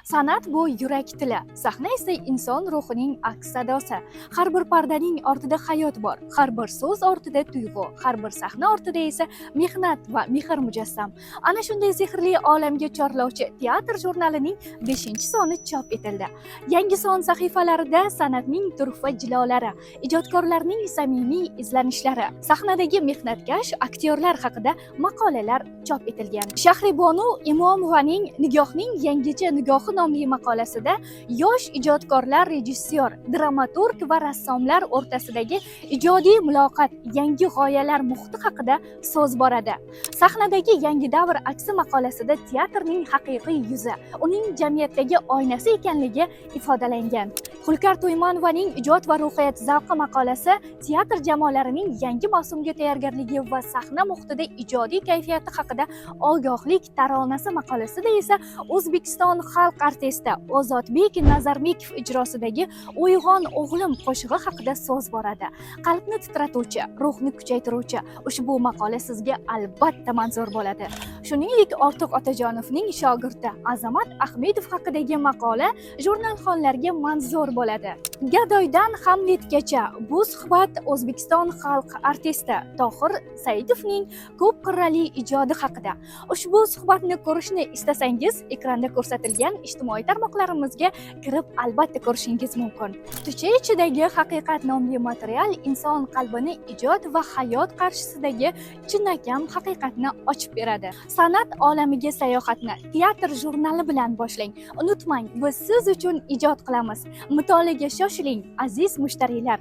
San'at bu yurak tili, sahna esa inson ruhining aks sadosi. Har bir pardaning ortida hayot bor, har bir so'z ortida tuyg'u, har bir sahna ortida esa mehnat va mehr mujassam. Ana shunday sehrli olamga chorlovchi Teatr jurnalining 5-soni chop etildi. Yangi son sahifalarida san'atning turfa jilolari, ijodkorlarning samimiy izlanishlari, sahnadagi mehnatkash aktyorlar haqida maqolalar chop etilgan. Shahribonu Imomovaning "Nigohning yangicha nigohi" nomli maqolasida yosh ijodkorlar, rejissyor, dramaturg va rassomlar o'rtasidagi ijodiy muloqot, yangi g'oyalar muhiti haqida so'z boradi. "Sahnadagi yangi davr aksi" maqolasida teatrning haqiqiy yuzi, uning jamiyatdagi oynasi ekanligi ifodalangan. Hulkar To'ymonovaning "Ijod va ruhiyat zavqi" maqolasi teatr jamoalarining yangi mavsumga tayyorgarligi va sahna muhitida ijodiy kayfiyati haqida, "Ogohlik taronasi" maqolasida esa O'zbekiston xalq artisti Ozodbek Nazarbekov ijrosidagi "Uyg'on o'g'lim" qo'shig'i haqida so'z boradi. Qalbni titratuvchi, ruhni kuchaytiruvchi ushbu maqola sizga albatta manzur bo'ladi. Shuningdek, Ortiq Otajonovning shogirdi Azamat Ahmedov haqidagi maqola jurnalxonlarga manzur bo'ladi. "Gadoydan Hamletgacha" bu suhbat O'zbekiston xalq artisti Tohir Saidovning ko'p qirrali ijodi haqida. Ushbu suhbatni ko'rishni istasangiz, ekranda ko'rsatilgan ijtimoiy tarmoqlarimizga kirib, albatta ko'rishingiz mumkin. "Quticha ichidagi haqiqat" nomli material inson qalbini ijod va hayot qarshisidagi chinakam haqiqatni ochib beradi. San'at olamiga sayohatni Teatr jurnali bilan boshlang. Unutmang, biz siz uchun ijod qilamiz. Mutolaaga shoshiling, aziz mushtariylar.